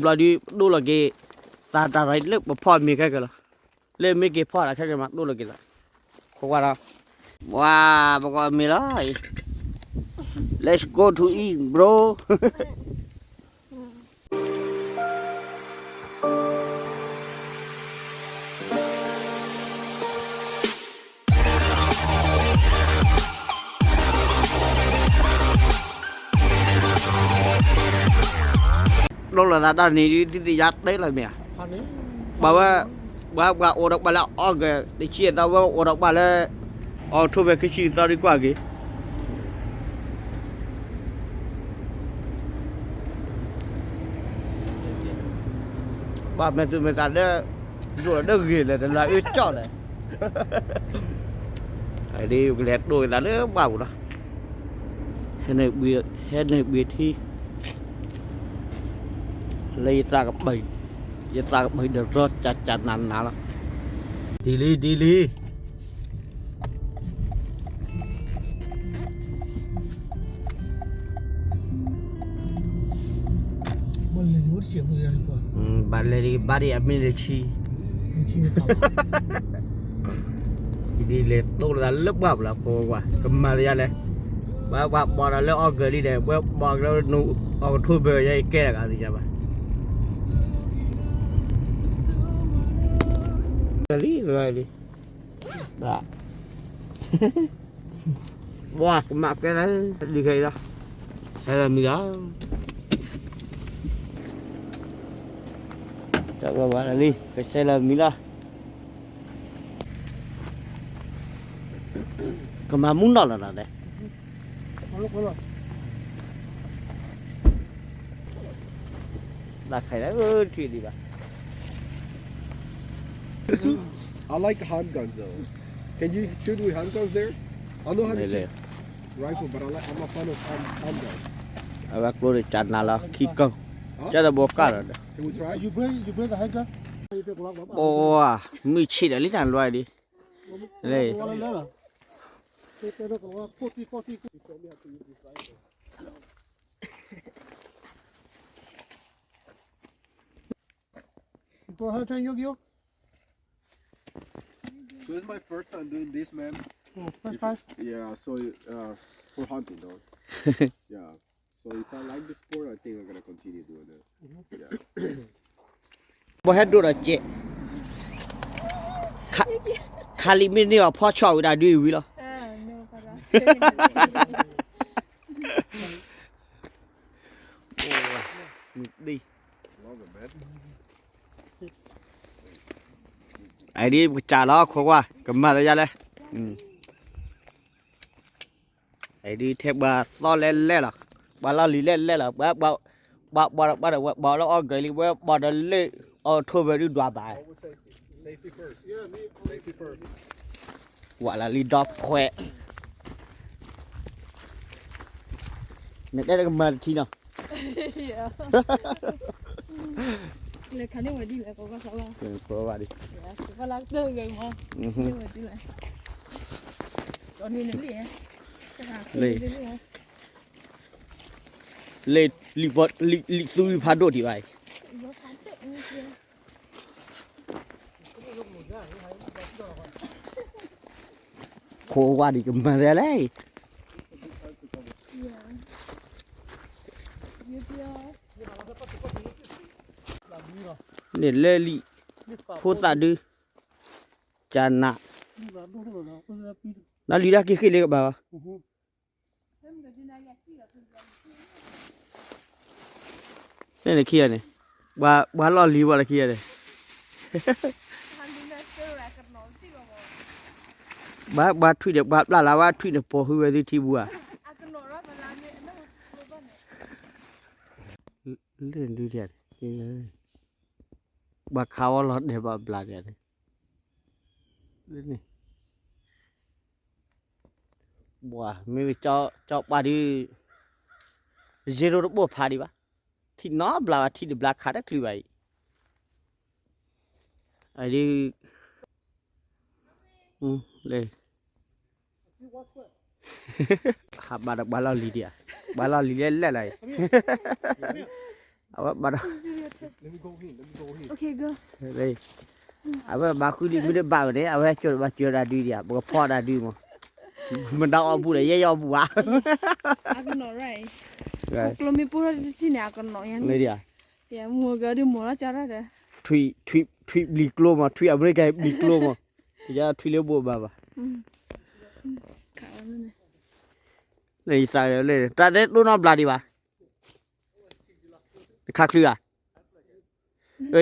ဘျီဒုး ပဒိၣ်လီၤက့ၤ သးတၢ်ရၤလၢပဖီၣ်မ့ၤခဲကလီၤ. လၢမ့ၢ်က့ၤဖီၣ်တၢ်ခဲကမး ဒိၣ်လီၤက့ၤသး. ခိးကွၢ်ဒီး ဝါ ပကအီၣ်မ့ၤလီၤ. Let's go to eat, bro. ဒိၣ်လီၤသးတၢ်န့ၣ်ဒုး သ့ၣ်သ့ၣ်ယါတဲလီၤမ့ၢ်ဧါ. ပှၤဝဲ ပှၤ ပှၤအိၣ်ဒီးပှၤလၢ August တဆံသီ ဝဲအိၣ်ဒီးပှၤလၢ October ခံဆံသီဒုးကွၢ်က့ၤ ဘၣ်မဲာ်သူမဲာ်သးလၢ ဒိၣ်လီၤလၢဂ့ၤလၢတလါအၢကၠီၣ်လဲၣ်. ဒ်ကလဲၤဒိၣ်က့ၤသးလၢဘၣ်ပူၤလီၤ. ဟဲနုာ်ဘှံး ဟဲနုာ်ဘှံးထံ လၢယသးကပၢၢ် ယသးကပၢၢ်ဒီးရီကၠးကၠးနးနးလီၤ. ဒ်လံ ဒ်လံ ဘၣ်လဲၤဒံးဘၣ်ဒံးအမ့ၢ်တဆံ ဒ်လဲၤတိၢ်လၢသးလၢပှၢ်ပူၤလီၤ ဖိခွါ ကမၤသးယါလဲၣ်. ပှၤပှၤပီးဒီးလၢ August လံဒီး ပှၤပီးလၢ October ယဲအကဲတဂၤသ့ၣ်ညါဘၣ်. လံ လံ ဘၣ် ပှၤကမၤကဲလၢ ဒုးခဲအံၤလီၤ. ဆဲးလီၤမံၤလီၤ. တၢ်ဘၣ်ဘၣ်လံ ကဆဲးလီၤမံၤလီၤ. ကမၤမူနီၢ်လီၤနီၤတဲ တၢ်ခဲလၢာ် အၢ ထံၣ်ဒံးဘၣ်. I like handguns though. Can you shoot with handguns there? I know how to shoot rifle, but I like, I'm a fan of hand, handguns. အဝဲကျိဒီးကၠးနးလီၤ ခံကီၢ် Huh? ကၠီတဘိကၢ်လီၤဒီး Can we try? You bring, you bring the handgun? ပှၤ မုၢ်ဆ့ၣ်ဒီးလံတၢ်လွဲဒံး လၢ Go ahead, take your view. So this is my first time doing this, man. Oh, first time? Yeah, so uh, for hunting, though. Yeah. So if I like the sport, I think I'm gonna continue doing it. Yeah. ဘီဟဲဒိၣ်ဒီးကဲး ခါလံမ့ၢ်န့ၢ်အီၤဖီဆီၣ်ဝံၤဒၣ်ဒုးဝံၤလီၤ. အဒ်ပကစၢ်လီၤခိးကွၢ် ကမၤလၢယါလဲၣ်. အဒ်ထဲပှၤသီလဲၣ်လဲၣ်လီၤ ပှၤလီၢ်လံၤလဲၣ်လဲၣ်လီၤ ပှၤ ပှၤ ပှၤ ပှၤ ပှၤ ပှၤလၢ August လံ ပှၤပှၤဒီးလၢ October ဒုးဒွးဘၣ်. Safety first. Safety first. ဝဲလၢလံဒီဖှဲး နတဲတကမၤတထံနီၤ လဲၤခးန့ၢ်ဝဲဒ်လဲၣ် ပဘၣ်သးဘၣ် ပဘၣ်ဒ် ပဘၣ်လၢကတၢၢ်ဂဲၤမီၤ န့ၢ်ဝဲဒ်လဲၣ် လံ လံ လံ လံသူလံဖးဒိၣ်ဒံးဘၣ်အံၤ ခိးဝါဒံးကမၤလဲၣ်လဲၣ် န့ၣ်လဲၣ်လံ ဖိသၣ်ဒု ကနး လၢလံဒၣ်က့ၤဃ့ၢ်လၢကဘၣ်ဘၣ် န့ၣ်နခံဂၤန့ၣ် ပှၤလီၢ်လံၤပှၤလၢခံဂၤန့ၣ် ဘၣ်ပှၤထွံၣ်န့ၣ် ပှၤပျၢ်လၢ်ဝဲထွံၣ်န့ၣ် ပိာ်ဃုဝဲသုထံပူၤဧါ လၢဒုးဒၣ် ပှၤခးဝဲလီၤတဲာ်ဘၣ်ဘျးဒၣ်န့ၣ် လၢန့ၣ် မ့ၢ်ကၠီပှၢ်ဒုး zero တဘိၣ်ဖးဒံးဘၣ် ထံၣ်နီတဘျီဘၣ် ထံၣ်တဘျီခးတချုးဘၣ်အံၤ အဒုး လၢ ဟးဘၣ်ဒီးပှၤလီၢ်လံၤဒံးဧါ ပှၤလီၢ်လံၤလဲၣ်လဲၣ်လီၤအံၤ အဝဲဘၣ်ဒီး အဝဲဘၣ်ဃုလံမ့ၢ်တဘၣ်ဝဲန့ၣ် အဝဲကၠီဘၣ်ကၠီတၢ်ဒုးဒံးဧါ ပကဖီတၢ်ဒုးမး, မတၤအီၣ်ဘူးဒီး ယဲယအီၣ်ဘူးဧါ, ကျိမ့ၢ်ပိၢ်ထီၣ်တထံၣ်န့ၣ် အကနီၤယါန့ၣ်, မ့ၢ်ဒံးဧါ, မ့ၢ်ကဒုးမ့ၢ်လီၤကၠီတၢ်ဒီး ထွံၣ်ဘျံၤကျိမး ထွံၣ်အမဲရကၤဘျံၤကျိမး, ယထွံၣ်လၢဘိးဘၣ်ဘၣ်, တၢ်တဲတိၢ်နီၣ်ဘျါဒံးဘၣ်, တခါချုးဧါ,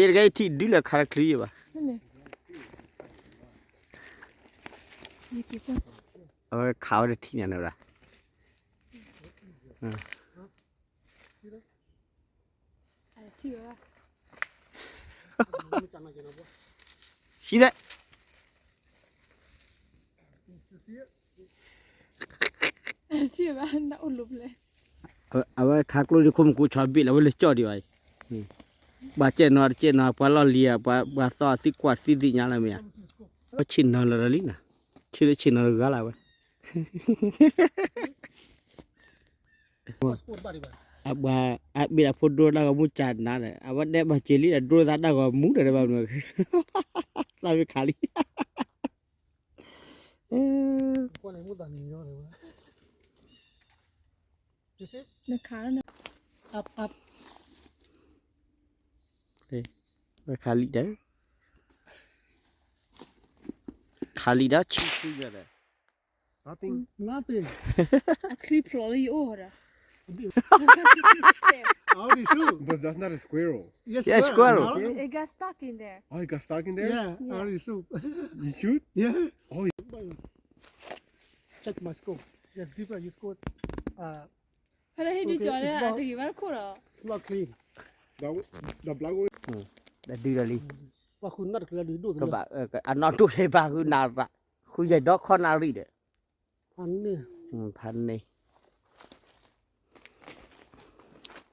ယတကဲယထံၣ်ဒုးလၢခါတချုးယဘၣ်, အဝဲခးဝဲတထံၣ်န့ၣ်နဝဲဒၣ် See that? အဝဲခးကျိဒ်ခိၣ်မူခိၣ်ဆီဘ့ၣ်လီၤ အဝဲလဲၤကၠီၣ်ဒံးဘၣ်အံၤ, ပှၤကဲနီၤတကဲနီၤ ပှၤလီၢ်လံၤဧါ ပှၤသီသံကွၢ်သံသ့ၣ်ညါလၢမ့ၢ်ဧါ, ပှၤဆ့ၣ်နီၤလီၤဒီးလံနၤ, ဆ့ၣ်လၢဆ့ၣ်နီၤတဂၤလၢ်ဝဲ အဘၣ်အဘ့ၣ်အဖိဒိၣ်တၢ်ဂီၤမူကၢ်နၤဒီး အဝဲဒဲးဘၣ်က့ၤလံဒီးဒိၣ်သးတၢ်ဂီၤမူဒီးဘၣ်မနုၤ, သးမ့ၢ်ခးလံ, ခးလံဒီး ခးလံဒီးဆံဆူယၤဒီး Nothing. Nothing. အချံဖျိးလၢယအိၣ်ဒီး I already shoot. But that's not a squirrel. Yes, yeah, squirrel. Squirrel. It got stuck in there. Oh, it got stuck in there? Yeah, yeah. I already shoot. You shoot? Yeah. Oh, you check my scope. Yes, different. You scope. Uh, ဖဲလဲၣ်ဟ့ၣ်ဒုးကၠီၤလၢအတဂ့ၤဘၣ်တခိၣ်ဒီး it's not clean. ဒီးဒုးဒီးလံ ပှၤဃုနၢ်တကလၢဒုးဒိၣ်တလၢ ကဘၣ် အနီၢ်ဒိၣ်လၢဘၣ်ဃုနၢ်ရၣ် ဃုယဲၢ်ဒီခီနၢ်ရံၣ်ဒီး ဖးန့ၢ်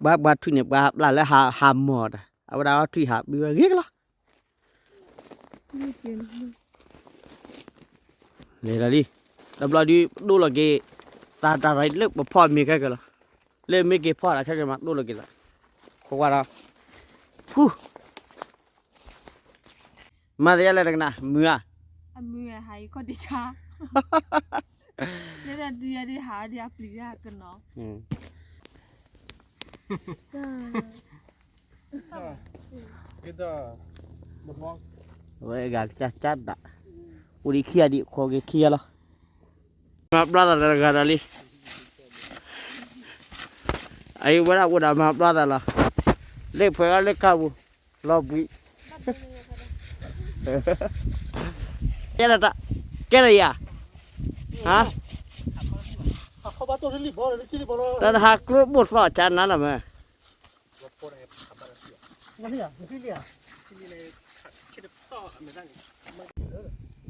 ဘၣ်ဘၣ်ထွံၣ်န့ၣ် ပှၤပျၢ်လၢဟးမီၢ်တၢ် အဝဲဒၣ်အီထွံၣ်ဟးဘုဝဲဂ့ၤကလီၤ လဲၤလီၤလံ တဘျီဒုးဒိၣ်လီၤက့ၤ သးတၢ်ရၤလၢပဖီၣ်မ့ၤခဲကလီၤ လၢမ့ၢ်က့ၤဖီၣ်တၢ်ခဲကမးဒိၣ်လီၤက့ၤသး ခိးကွၢ်ဒီး ဖူ မၤသယလဲၣ်တကနၣ် မုာ်ဧါ အမုာ်ဟးယခီၣ်ဒံးဆါ လၢဒုးယၤဒုးဟးဒုးအပျံၤဒၣ်ကနီၤ ဝဲအဂၤကစၢ်ကၢ်ဒၣ် အိၣ်ဒံးခံဂၤဒံး ခိးက့ၤခံဂၤလီၤ မၤဘျါသးတဂၤဒီးလံ အအံၤဝဲဒၣ်အိၣ်ဒီးမၤဘျါသးလီၤ လၢပှဲၤလၢကါပူၤ လီၤဘှံး ကဲဒၣ်တၢ် ကဲဒၣ်ယၤ ဟါ တၢ်တဟးကျိဘိၣ်သီၣ်ကၢ်နၤလီၤမး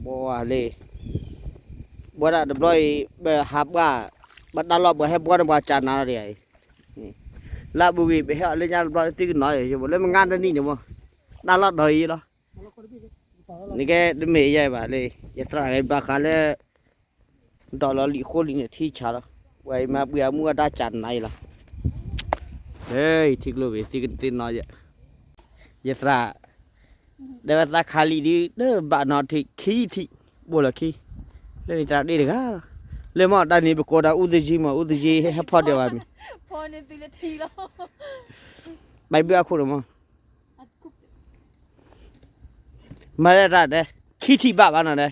ဘိးဝဲလံ ဘိးဒၣ်တဘျီအံၤ ပဟးဘှါ ပတၢ်လီၢ်ပှၤဟဲဘှါန့ၣ်ပှၤကၢ်နၤလီၤဒံးအံၤ လၢအဘူးဂ့ၤပဟဲအီၤလၢညါတဘျီလၢသုကနီၤယိလၢမငါတနံၣ်န့ၣ်မး တၢ်လီၢ်ဒီးအံၤလီၤ နကဲတမ့ၢ်ယဲဘၣ်လံ ယသရၣ်ဂ့ၤဘၣ်ဃးလၢ ဒီးလီၤလံာ်ဃိလံာ်န့ၣ်ထံဆးလီၤ ဝဲအံၤမၤပှ့ၤအမူအဒါကၢ်နၤအံၤလီၤ ဟဲ ယထံကျိဘ့ၣ်သံကတ့နီၤယဲ ယသရၣ် တဲဝဲသးခးလံာ်ဒ် တဘၣ်နီၤထံၣ်ခံထံၣ် ဘိၣ်လီၤခံ လၢန့ၣ်သရၣ်ဒ့တဂၤလီၤ လၢမ့ၢ်တၢ်န့ၣ်ပကိးဒီးအူသယံမး အူသယံဟဲဖီၣ်ဒဲးဝဲမံၤ ဖီန့ၣ်သုလၢထံလီၤ ဘၣ်ဘုအခိၣ်န့ၣ်မး မၤတၢ်တဲ ခံထံၣ်ဘၣ်ဘၣ်နီၤတဲ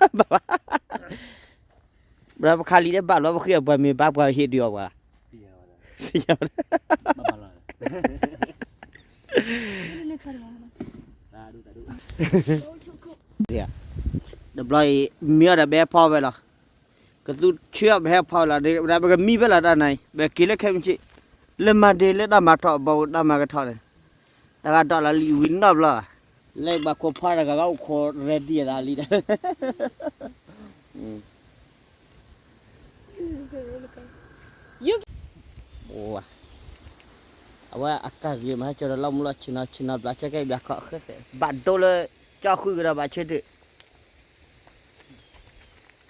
ဘၣ်ဘၣ် ဘျီပခးလံာ်တဲဘၣ်ဘျီပဃ့အပှၤမ့ၢ်ဘၣ်ပှၤဟ့ၣ်ဒုးအီၤပှၤ တဘျီအံၤ မ့ၢ်အီၤဒီးပဟဲဖီဝဲလီၤ ကသူဆၢအီၤပဟဲဖီလီၤ ပကမံဖဲလီၤတၢ်နၤအံၤ ပက့ၤလၢခဲမုၢ်ဆ့ၣ် လၢမၤဒ့လၢတၢ်မၤထီၣ်ဘီပူၤတၢ်မၤကထီၣ်န့ၣ် တဂၤဒီးလီၤလံာ်ဝံၤနီတဘျီ လၢပှၤခိးဖီတဂၤဂၤအိၣ်ခိးရဲၣ်ဒံးအသးလံဒီး အဝဲအကၢ်ဂ့ၤမး ဟဲကၠီဒီးလီၢ်မူလီၢ်ဆ့ၣ်နီၤ ဆ့ၣ်နီၤဘျးဆၢကဲဘျးခီၣ်ဃဲဃဲ ဘၣ်ဒိလၢ ကၠီဃုကဒီးဘၣ်ဆၢထၢၣ်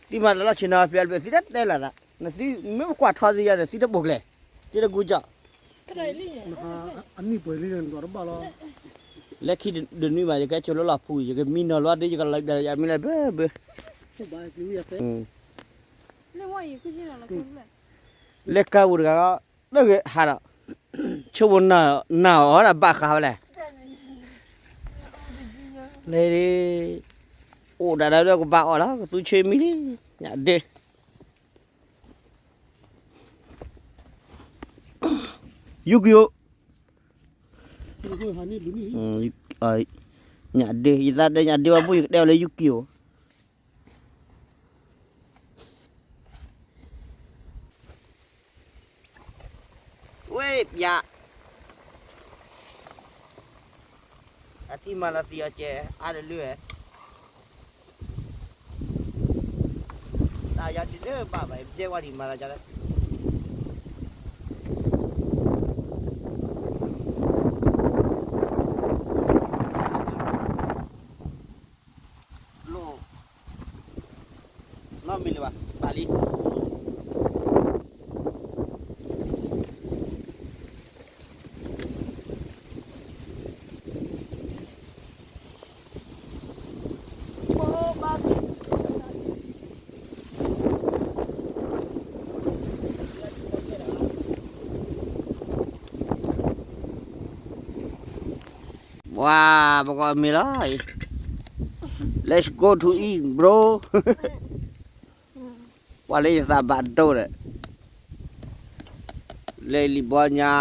သုမၤလၢလီၢ်ဆ့ၣ်နီၤ ပျဲလၢပျဲ သုတတဲလၢၤသး နသုမ့ၢ်ပကွၢ်ထီသ့ယၤဒီး သုတပိာ်ကျဲ သုတကူကၠီၣ် အနံၣ်ပှဲၤလံန့ၣ် နဒွးတဘၣ်လီၤ. လၢခံတနွံဘၣ် ယကဲဆိလၢလီၤဖူး ယကမံနီၤလီၤဒ် ယကလီၤဒၣ်ယမံလၢဘၢဘၢ. လၢကါပူၤတဂၤ လၢဂ့ၤဟးဒီး ဆိကမိၣ်နၢ်အီၤဒၣ်ဘၣ်ဃးဝဲလဲၣ်. လဲၤ အိၣ်ဒၣ်ဒၣ်ကဘၣ်အီၣ်လီၤ ကသူဆ့မံလံ ညၣ်ဒ့ ယူကီအိၣ် ညၣ်ဒ့ ယသးတဲညၣ်ဒ့ဝဲဘိ ယကတဲအီၤလၢယူကီအိၣ် ဝ့ၢ်ပၠး အထံမၤလီၤသံအီၤကဲ အါတလၢ တၢ်ယၤဒ်လၢဘၣ်ဘၣ် ယဲဝဲဒံးမၤလီၤကလဲၣ် လိၣ် နီတမံၤလၢၤဘၣ် ဘၣ်လံ ပှၤ ပကအီၣ်မ့ၤလီၤ Let's go to eat, bro. ပှၤလၢယသးဘၣ်ဒိဒီး လၢလံာ်ဘီညါ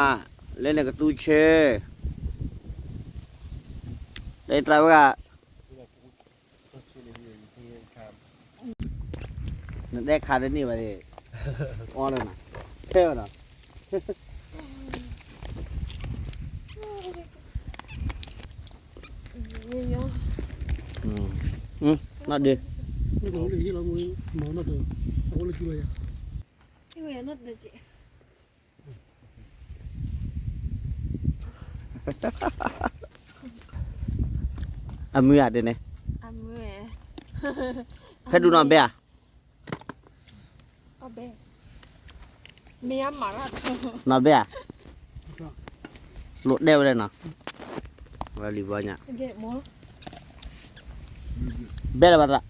လၢနကသူဆ့ လၢတၢ်ဝဲဂၤ နတဲခးတန့ၢ်ဘၣ်န့ၣ် အီလၢနၤ ထဲဝဲနီၤ နီၢ်ဒ့ အမုၢ်ဂၤဒ်န့ၣ် ဖဲဒူနီၢ်ဘဲဧါ နီၢ်ဘဲဧါ လိၣ်ဒဲဝဲဒၣ်နီၤ ဝဲလံာ်ဘီညါ ဘဲလၢၤဘၣ်သရၣ် ဘၣ်သရၣ်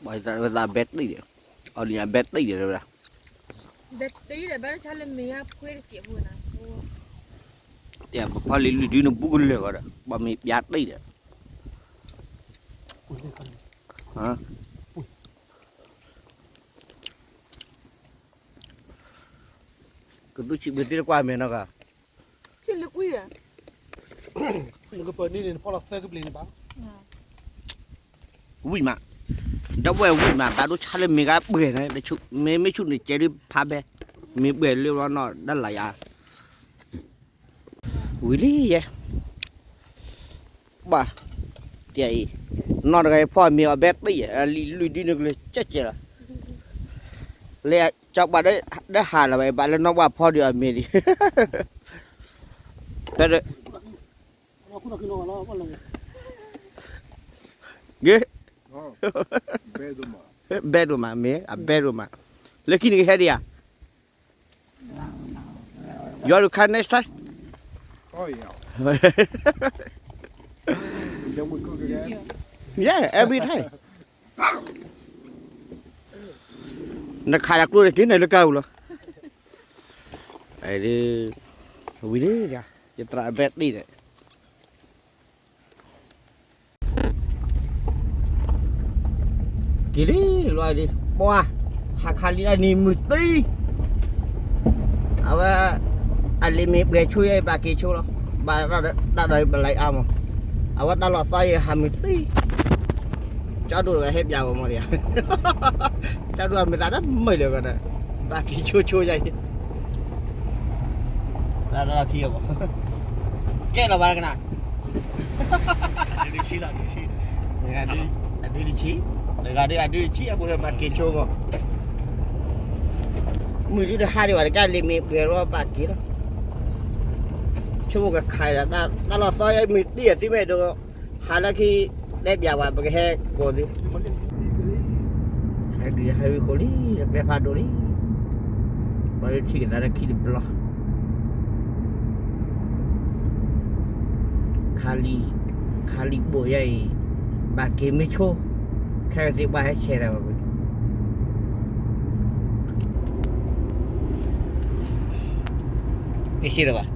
ဝဲသးဘဲတံၢ်ဒီး အီၤလံအဘဲတံၢ်ဒီးဝဲဒၣ် တဲပဖီလံၤလွံၢ်ဒုနဘူးကလၢာ်ဂီၤဒီး ပှၤမ့ၢ်ပျါတံၢ်ဒီး ကသူဆံးဘျုးသ့တကွၢ်မဲာ်နီၤဂၤ ဆံးလၢကွံာ်ဒီး နကပၢၤန့ၢ်န့ၣ် နဖီၣ်လီၤသၢကဘျံးန့ၣ်ဘၣ် ဝံၣ်မး ဒီပုၢ်ဝဲၢ်ဝံၣ်မး ဘၣ်ဒိဆါလၢမ့ၢ်ဂၤပှဲၤန့ၣ် မ့ၢ်မ့ၢ်ဆူၣ်န့ၣ် ကဲဒုဖးဘဲ မ့ၢ်ပှဲၤလၢလီၤနီၢ်ဒၣ်လၢယၤ ဝံၤလံယဲ ဘၣ် တံၢ်အံၤ နီၢ်တဂၤအံၤဖီၣ်မ့ၤအီၤဘဲတံၢ်ယဲ လံာ်လွံၢ်ဒုန့ၣ်ကလၢာ်ကဲကဲလီၤ လၢကၠီပှၤဒီးဟးလီၤဘၣ် ဘၣ်လၢနီၢ်ပှၢ်ဖီဒုးအီၤမ့ၤဒံး ဖဲ ဂ့ၤ ဘဲဒိၣ်မး မ့ၢ်အဘဲဒိၣ်မး လၢခံန့ၣ်ကဟဲဒံးဧါ You want to come next time? Oh, yeah. Yeah, every time. နခးယၤကျိန့ၣ်က့ၤန့ၣ်လၢကါပူၤလီၤ ဝံၤလံ ယသရၣ်အဘဲတံၢ်န့ၣ် က့ၤလံ လွဲလံ ပှၤ ဟးခးလံတၢ်နံၤမုၢ်သံ အဝဲ အလံာ်မ့ၢ်ပှဲၤဆိယဲ ဘၣ်က့ၤဆိလီၤ ဘၣ်တၢ်ဒီးပလံအါမး အဝဲတၢ်လီၤသီယဲ ဟးမုၢ်သံ ကၠီဒိၣ်တဂၤဟဲပျးဝဲမးဒံး ကၠီဒိၣ်အမ့ၢ်သးတမုာ်လၢၤဘၣ်ဒီး ဘၣ်က့ၤဆိဆိယဲအံၤ တၢ်လီၤခံအီၤဘၣ် ကဲလီၤဘၣ်ကနၣ် အဒုတဆံ တဂၤဒုအဒုတဆံ အဃိန့ၣ်ဘၣ်က့ၤဆိဂီၢ် မုၢ်ဒုတဟါဒံးဘၣ် တကးလံာ်မ့ၢ်ပှဲၤလီၤဘၣ်က့ၤလီၤ ဆိကမိၣ်ကခးဒီး တၢ်လီၤသီယဲမုၢ်သံအသံမဲာ်ဒိၣ် ဟးလၢခံ တဲပျးဝဲ ပကဟဲကိးသု တ ဟဲဒုးဟဲဝံၤဃိလံ, ကျဲဖးဒိၣ်လံ, ဘၣ်ဒုးထံၣ်ကသးလၢခံတဘျီ, ခါလံ, ခါလံဘိၣ်ယါအံၤ, ဘၣ်က့ၤမ့ၢ်ဆိ, ခဲကသ့ၣ်ပှၢ်ဟဲဆဲးတၢ်ဘၣ်, အ့ၣ်စ့လၢၤဘၣ်.